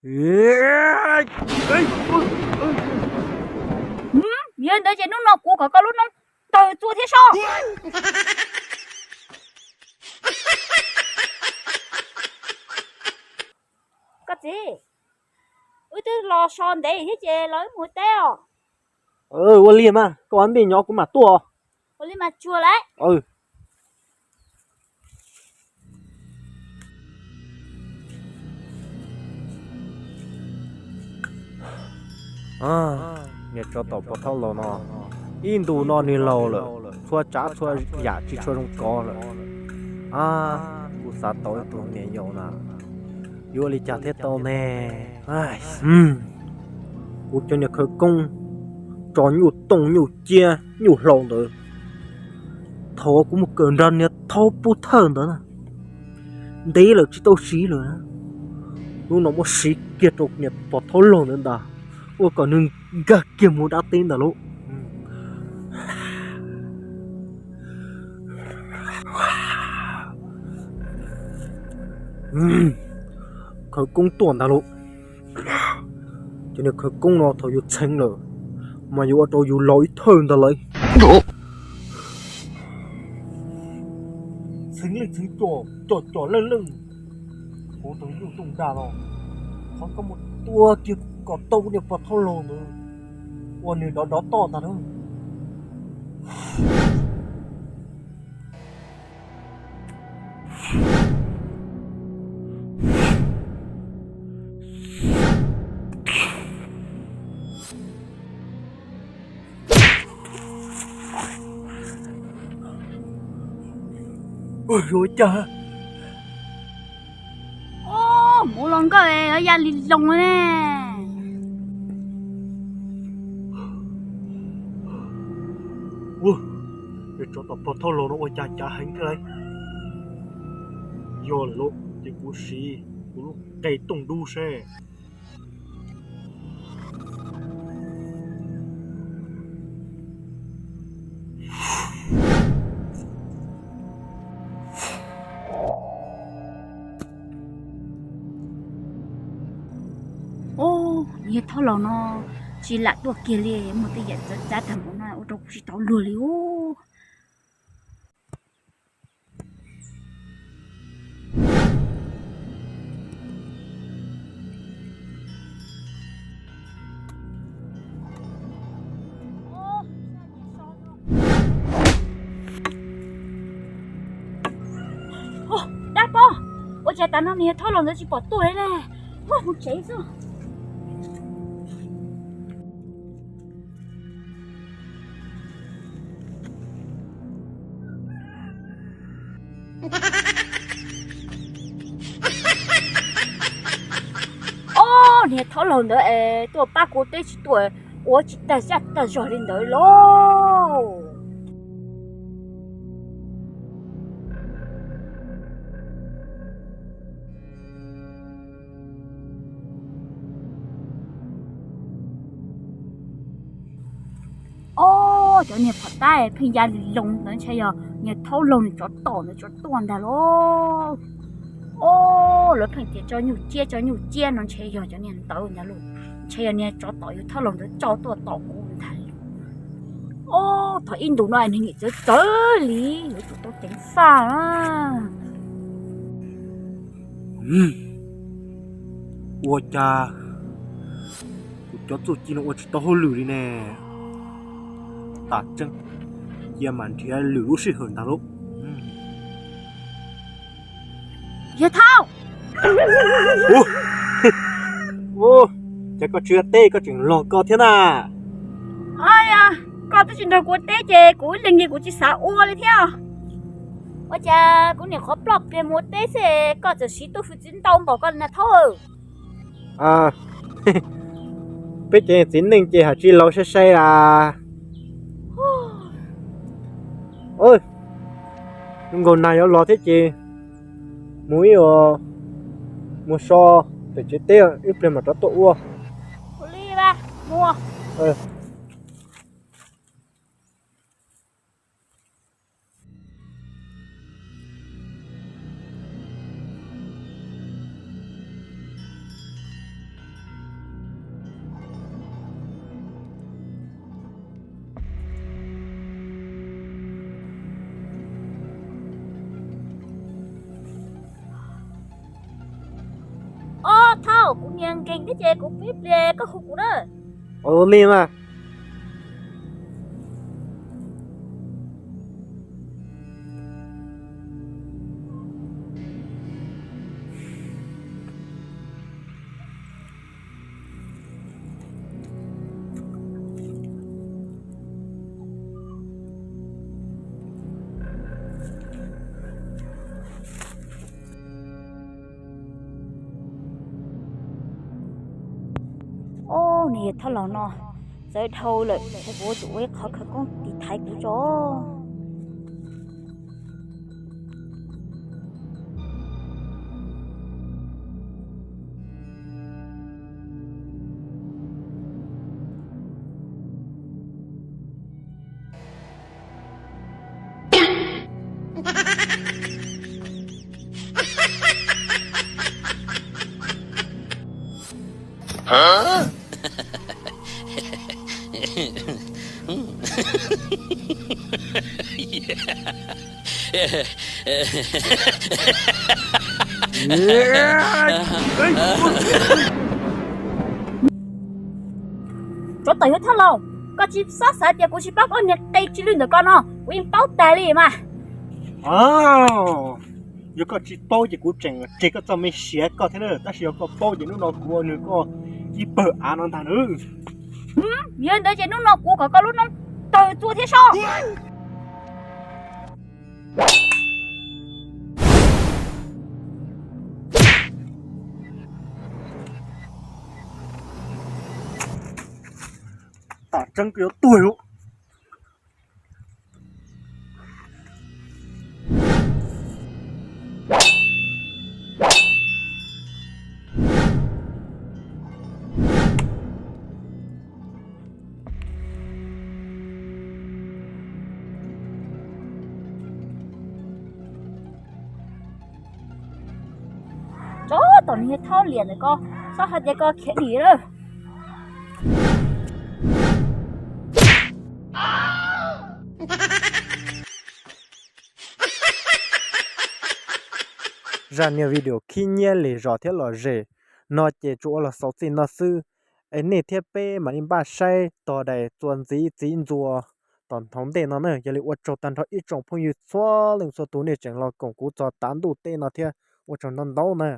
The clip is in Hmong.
Yog li ntawd ces hnub no kuv kom koj lub noob tawg txua thiab so. Koj txiv, wb twb los so ntev thiab ces los wb mus teb os. Ua li mas, koj ua ntej nyob kuv mam tuaj. Ua li mas tsuag lawm. Niag tsov tom pov thawj laus no, ib ntus no nws laus lawm, txhua tsav txhua yam tsis tshua zoo kov lawm. Kuv xav tau ib tug niam yau na, yuav ua li cas thiaj tau ne? Kuv cov niag khawv koob tso nyuj tooj nyuj ciab nyuj hlau ntawd, thaum kuv mus kawm nrog niag thaub pub thawj ntawd na, ntev lawm tsis tau siv lawm. Hnub no muab siv kiag rau niag pov thawj laus ntawd ntag, ua kom nws nkag kiag mus dab teb ntag lauj. Khawv koob tuaj ntag lauj. Cov niag khawv koob no thaum yus txheev lawm mas yuav ua rau yus laus ib thawj ntag lauj. Txheev leej txheev tus, cov cov leej leej, kuv tus nyuj tooj dag no, thov koj mus tua kiag kom tau niag pog thauj laug ntawd, ua nws dov dov toj ntag na. Ua cas, mus los nkauj ya li loo ne. Tsov tom pog thauj laug no ua cas cav heev thiab lauj. Yog lawm lauj, ces kuv siv kuv lub qe tooj dub seb. Niag thauj laug no tsis lam tuaj kiag li, muaj tej yam txawv txav tag npaum no ua rau kuv tsis tau luag li os. Dab pog, ua cas tas no niag thauj laug ntawd tsis pom tuaj li ne? Mus tsev xwb. Ob niag thauj laug ntawd es tuaj pab kuv teb tsis tuaj, ua tsis tag zaj tag zog li ntawd lauj. Ob, cov niag phom tab pheej ya li loo ntawd ntshe yog niag thauj laug nws tsov tom ntawd tsov tuaj ntag lauj. Ob, lawv pheej tias tso nyuj ciab tso nyuj ciab no ntshe yog cov niag ntawd ntag lauj. Ntshe yog niag tsov tom yus thauj laug ntawd tso tuaj tom kuv ntag lauj. Ob, thaum ib ntus no nws nim txawv txawv li, yuav tsum tau ceev faj na. Ua cas kuv cov txuj ci no ua tsis tau hauj lwm li ne? Tam tseeb, cia mam nrhiav lwm lub sij hawm ntag lauj. Yawg Thauj! Ces koj tsis ua teb koj tseem los ko thiab na? Koj twb tsis nrog kuv ua teb ces kuv ib leeg li kuv tsis xav ua li thiab. Ua cas kuv niam qhuav ploj pliag mus ua teb xwb koj txawm siv tuaj hwj txwv ntau npaum koj na Thauj? Peb cov txiv neej ces haj tsis laus sai sai las. Zoo nkaus nag yuav los thiab ces mus ib, mus so pem tsev teb ib pliag mam rov tuaj ua. Kuv niag nkeeg thiab ces kuv pib pliag koj hu kuv na. Ua li mas. Ob, nws yog thaj laus no txawv dhau lawm, kuv yuav tsum ua ib qho khawv koob tiv thaiv kuv tso. Tsov tom yuav thaj laus, koj tsis txhob xav tias kuv tsis paub koj niag qe tsis lwj ntawm koj no, kuv yeej paub tas li mas. Yog koj tsis paub ces kuv tseem tseg koj txoj me siav koj thiab na, tab sis yog koj paub ces hnub no kuv ua nws koj ib pawg av no ntag nawb. Yog li ntawd ces hnub no kuv kom koj lub noob tawg txua thiab sob. Tam tseeb koj yuav tuag lawm. Tsov tom niag thaub liam ntawm koj, txhob hais tias koj khiav dim lawm. Zaj niag video khib nyiab lig zos thiab lom zem no ces tsuas ua los xaus txij no xwb, es nej thiab peb mam li npaj saib tog dais txuas ntxiv txiv ntxuas tom hauv ntej no na. Yog li ua tsaug tag nrho ib tsoom phooj ywg txhua leej txhua tus nej tseem los koom kuv txog tav ntuj teb no thiab, ua tsaug ntau ntau na.